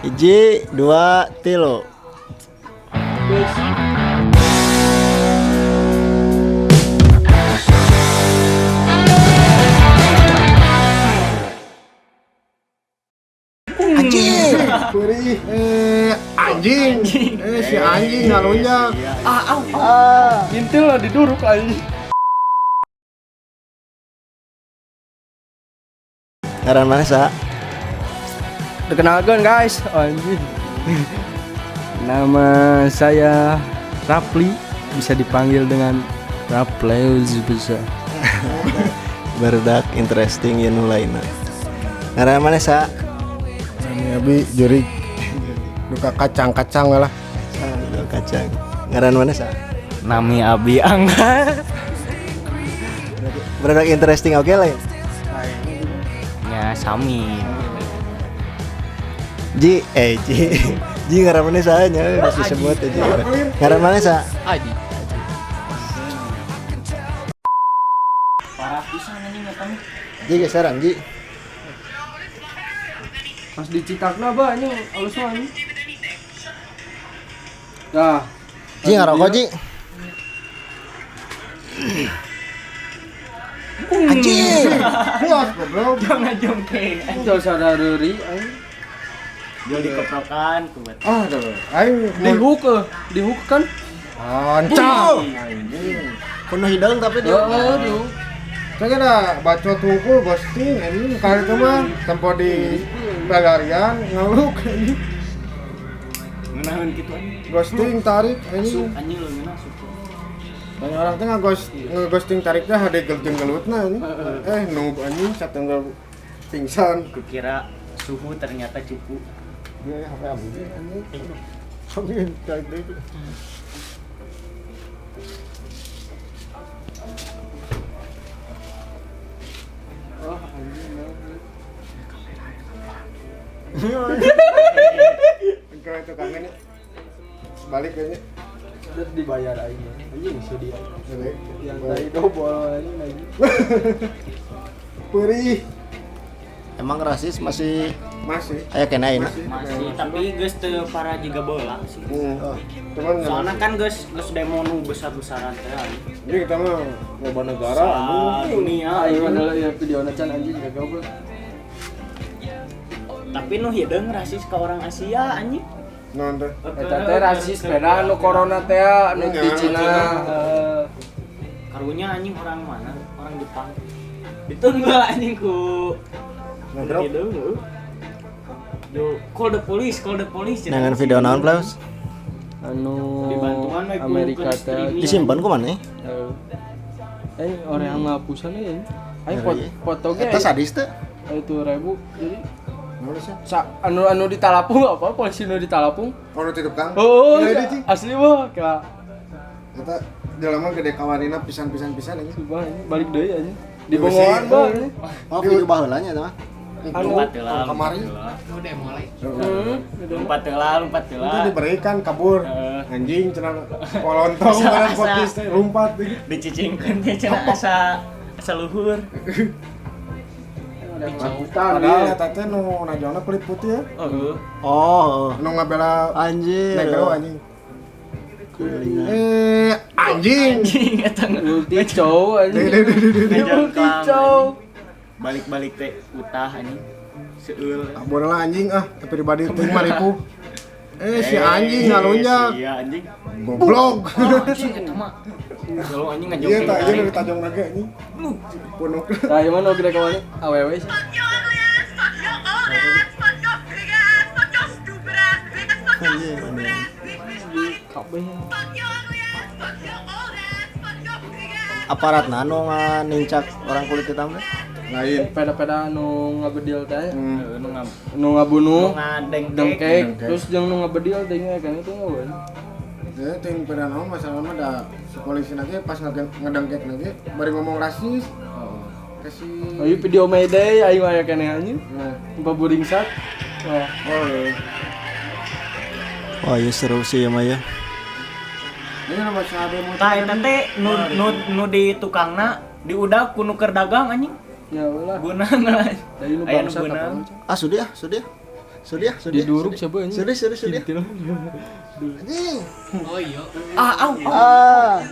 1, 2, 3. Guys. Anjing. Perih. Anjing. Si anjing ngalunjak. Ah. Intil lah diduruk anjing. Ngaran mana sa? Perkenalkan guys, anjing. Nama saya Rapli, bisa dipanggil dengan Rapleus bisa. Barudak interesting ya nu lainna. Ngaran mana sa? Ini abi jurik. Duka kacang-kacang lah. Kacang, kacang. Ngaran mana sa? Nami Abi Angga. Barudak interesting oke lah ya. Ya sami. Ji, Ji. Ji ngaran mana sa nya geus disebut Ji. Ngaran mana sa? Aji. Parah pisan anjing eta mah. Ji geseran Ji. Pas dicitakna bah anjing alus mah anjing. Nah, Ji ngarokok Ji. Anjing. Puas goblok. Jangan jongkeng. itu saudara reuri anjing. Jauh dikeprokan ku bet. Ah, dah. Aing Di hook kan? Ancam. Anjing. Kuno hideung tapi dia. Heeh, di hook. Saya kira bacot hungkul ghosting anjing kali itu mah tempo di pelarian ngeluk anjing. Ngeunaheun kitu anjing. Ghosting tarik anjing. Anjing lu ngeunah suku. Banyak orang teh nge-ghosting tariknya hade jeung gelutna anjing. Noob anjing satenggal pingsan. Kukira suhu ternyata cupu. Iya, HP abi anjing. Amin, tarik deui. Oh, anjing. Engkau itu kangen ya. Balik kayaknya. Terus dibayar aing. Anjing sedih. Balik. Yang tadi dobol anjing lagi. Perih. Emang rasis masih Masih. aya kena ayeuna? Masih, tapi geus teu parah jiga bola sih. Hmm. Cuman Soalnya kan geus geus demo nu besar-besaran teh anjing. Jadi kita mah loba negara anjing. Dunia Aing mah ya video can anjing gak goblok. Tapi nu hideung rasis ke orang Asia anjing. Naon teh? Eta teh rasis beda anu corona teh anu di Cina. Karunya anjing orang mana? Orang Jepang. Ditunggu anjing ku Ngedrop. Hideung heuh. Yo, call the police, call the police. Dengan video naon Pleus? Anu Dibantuan we ku Amerika ke teh. streaming. Disimpan ku mana? Eh orang yang ngapusan ya. Aing foto ge. Eta sadis teh. Itu ribu jadi Naon sih? sa anu anu di Talapung apa polisi nu di Talapung? Oh, nu ti tukang. Oh, Iya, di, Ci. asli mah kayak Eta jelema gede kawarina pisan-pisan pisan anjing. sumpah ini balik deui anjing. Di Bongoan bah ini. Oh, video baheula nya eta mah. Anu Lompat heula. Kamari. Lompat heula, lompat heula. Itu diberikan kabur. Anjing cenah polontong barang podcast teh lompat. Dicicingkeun teh cenah asa asa luhur. Padahal eta teh nu najona kulit putih ya. Heeh. Oh, Nu ngabela anjir. negro anjing. Anjing. Anjing eta Ulti cow anjing. Ulti cow. Balik-balik teh utah anjing. Seueul. Abon lah anjing ah, pribadi teh mah ripuh. Si anjing ngalunjak. Iya anjing. Goblok. Anjing eta mah. Kalau anjing Iya ngajongkeng. tak, iya dari tajong naga anjing. Punuk. Tah ieu mah nu gede kamari awewe sih. Anjing. Kabeh. Aparat nu nincak orang kulit hitam teh. Lain. Peda-peda nu ngabedil teh. Nu Nu ngabunuh, ngadengkek. dengkek, terus jeung nu ngabedil teh kan itu ngaweun. Ya ting peda naon masalah mah da si polisi nage pas ngedengkek nage bari ngomong rasis. Kasih. Ayo video Mayday aing aya keneh anjing. Nah. Paburingsat. Wah, Oh. Wah, iya seru sih ya mah ya. Ini nama sahabe mau. Tah eta teh nu nu nu di tukangna diudak ku nu keur dagang anjing. ya ulah. Beunang lah. Tadi nu Aya nu bangsat beunang. apa? Ah, sudah, sudah. Sudah, sudah. Diduruk siapa anjing? Sudah, sudah, sudah. Anjing. Oh iya. Ah, au. Ah.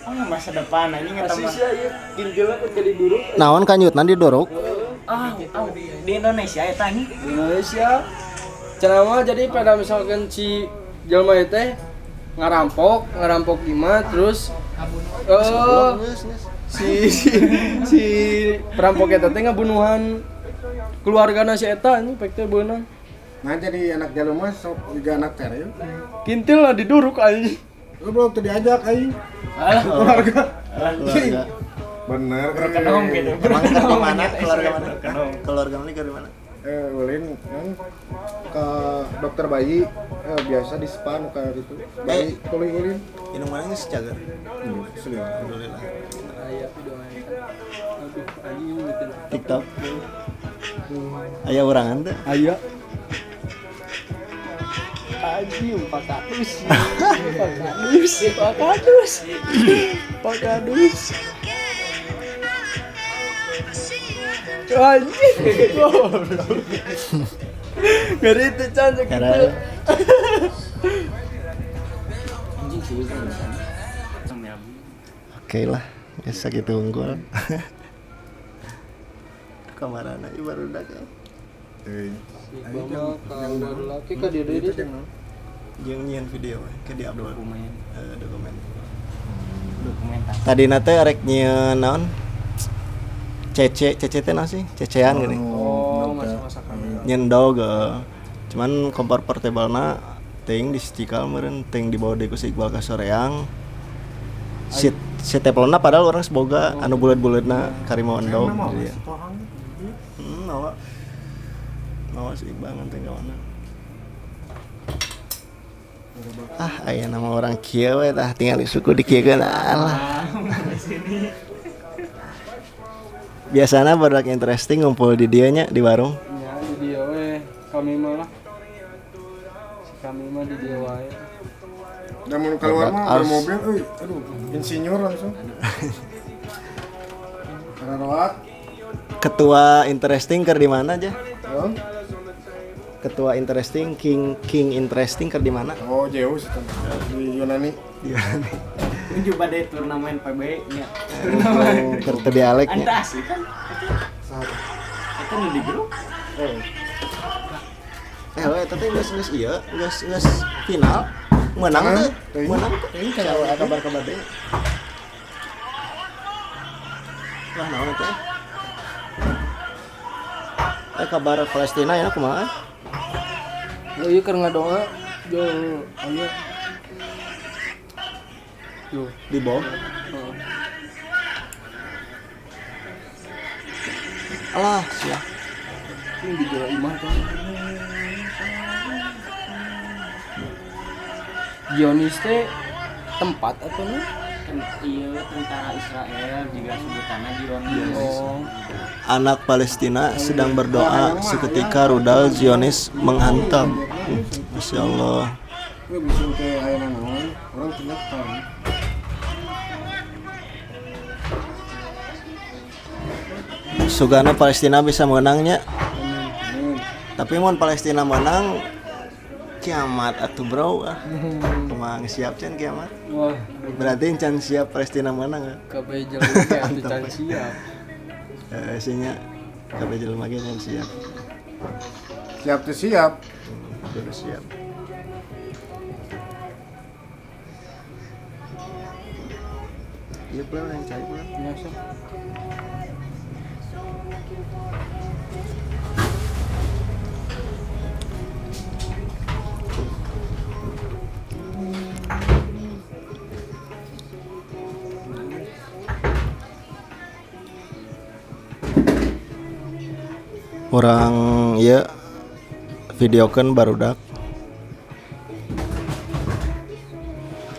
Oh, masa depan anjing eta mah. Sia ieu kintilna kok jadi duruk. Naon kanjutna diduruk? Ah, au. Di Indonesia eta anjing. Indonesia. Cenah mah jadi pada misalkan si jelema ieu teh ngarampok gimana terus si si perampok eta teh ngabunuhan keluargana si eta anjing pek teh beunang. Nah jadi anak jalur mah sok juga anak tere. Kintil lah diduruk anjing. Lu belum tuh diajak aing. Keluarga. Keluarga. Bener. Berkenong gitu. Emang keur di mana? Keluarga mana? Keluarga mana keur di mana? Ulin kan ke dokter bayi biasa di spa nu kayak gitu. Bayi tuluy ulin. Indung mana geus cager? Alhamdulillah. Aya video aya. Aduh anjing gitu. TikTok. Aya urangan teh? Aya. Anjing 400. 400. 400. 400. Anjing. Ngeri teh can gitu. Anjing sih Oke lah, biasa gitu unggul. Kamarana ieu barudak ya. Bama ka laki ka dieu deui. Jeung nyieun video ke di-upload. Dokumen. Dokumen. Dokumentasi. Tadina teh arek nyieun naon? Cece, cece teh naon sih? Cecean gini. Oh, masak-masakan. Nyieun dog. Cuman kompor portable-na teuing di Cikal meureun teuing dibawa deui ku si Iqbal ka Soreang. Si si teplonna padahal orang seboga anu buleud-buleudna karimo endog gitu ya. Mawa. Mawa si Iqbal ngan teh ka mana. Ah, aya nama orang kieu we tah tinggal di suku dikieukeun alah. Biasana barudak interesting ngumpul di dieu nya di warung. Ya, di dieu we kami mah lah. Si kami mah di dieu wae. Da mun keluar mah mobil euy, aduh, insinyur langsung. Karena Ketua interesting keur di mana aja? Oh. Ketua interesting, king interesting keur di mana? Oh, jauh sih di Yunani. Di Yunani. Ini juga deh turnamen PB nya. Turnamen. Keur teu dialek nya. Anta asli kan? Eta nu di grup. Eta teh geus ieu, geus final. Menang teh. Menang teh. Kabar-kabar deui. Wah, naon teh? Kabar Palestina ya kumaha? Oh iya keur ngadoa jo aya. Yo di bom. Alah, sia. Ini di jero imah tuh. Zionis teh tempat atau nih? Iya, tentara Israel juga sebutannya Zionis. Oh. Anak Palestina sedang berdoa seketika rudal Zionis menghantam. Masya Allah. Sugana Palestina bisa menangnya. Tapi mun Palestina menang kiamat atuh bro. Kumaha siap can kiamat? Wah, berarti can siap Palestina menang ya. Kabeh jelema ge atuh can siap. Heeh, kabeh jelema ge can siap. Siap tuh siap. Kudu siap. Iya pulang yang cai pulang. Biasa. Orang ya videokan barudak.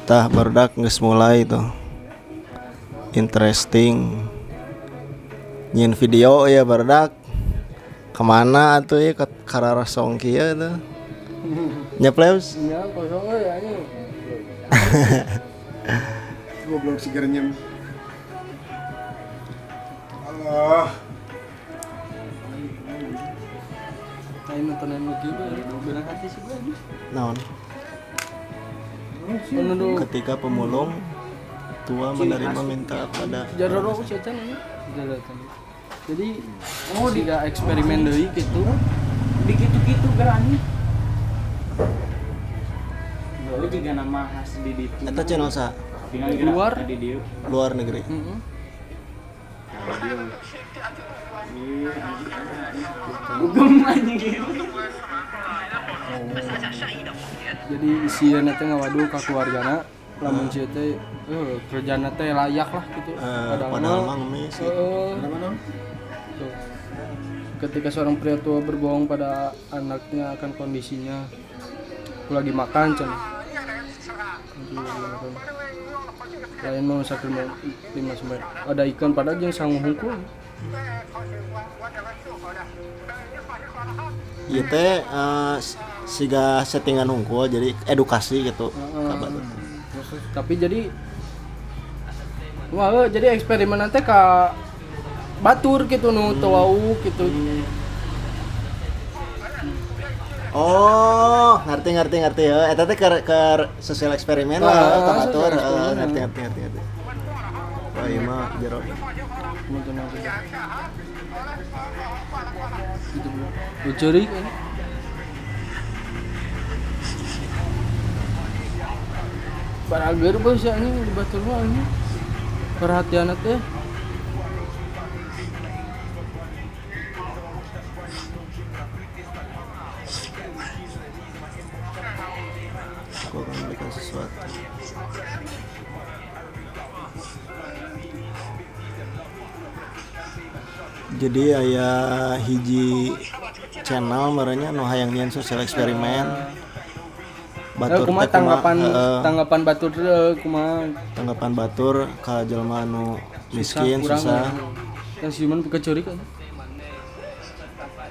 Tah barudak geus mulai tuh. Interesting. Nyin video ya barudak. Kemana atuh ya ke kararasong kieu tuh. Nya pleus? Nya kosong euy anjing. Goblok si gerenyem. Allah. Aing nontonan nu kieu beunang hati sih gua. Naon? Ketika pemulung tua menerima minta pada jaroro setan ini. Jadi oh tidak eksperimen deui gitu. Dikitu-kitu gerani. Lalu juga nama khas di ditu. Eta channel sa? Luar di dieu. Luar negeri. Heeh. Gugem anjing gitu. Jadi isieuna teh ngawaduh ka keluargana lamun sieun teh kerjana teh layak lah gitu. Padahal mah ngemis gitu. Tuh. Ketika seorang pria tua berbohong pada anaknya akan kondisinya. Aku lagi makan cenah. Lain mau sakit 5 sampai ada ikan pada jeung sangu hungkul. Ieu teh siga settingan hungkul jadi edukasi gitu. Tapi jadi wah jadi eksperimen teh ka batur gitu nu teu wau gitu. Oh, ngerti ya. Eta teh keur sosial eksperimen lah ka batur. Ngerti. Wah, ieu mah jero. Gitu bro. Ceurik ini. Barager bos ya ini di batur mah ini. Perhatian teh. Aku akan memberikan sesuatu. Jadi aya hiji channel merenya nu hayang nyian sosial eksperimen. Batur kumaha tanggapan batur kumaha? Tanggapan batur ka jelema anu miskin susah. Kan si man pika ceurik kan.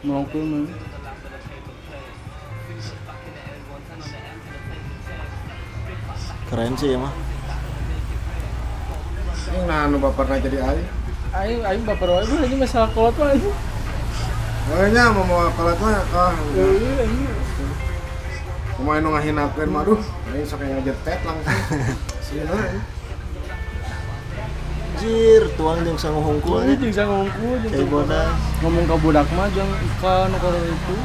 Melongkeun mah. Keren sih ya mah. Nah, nu baperna jadi aing. Aing baper wae mah ini masalah kolot mah anjing. Makanya mau mawa kolot mah ah. Heeh anjing. Kumaha nu ngahinakeun mah aduh, aing sok ngajetet langsung. Sieuna. Anjir, tuang jeung sangu hungkul. Jeung sangu hungkul jeung bodas. Ngomong ka budak mah jeung ikan nu itu.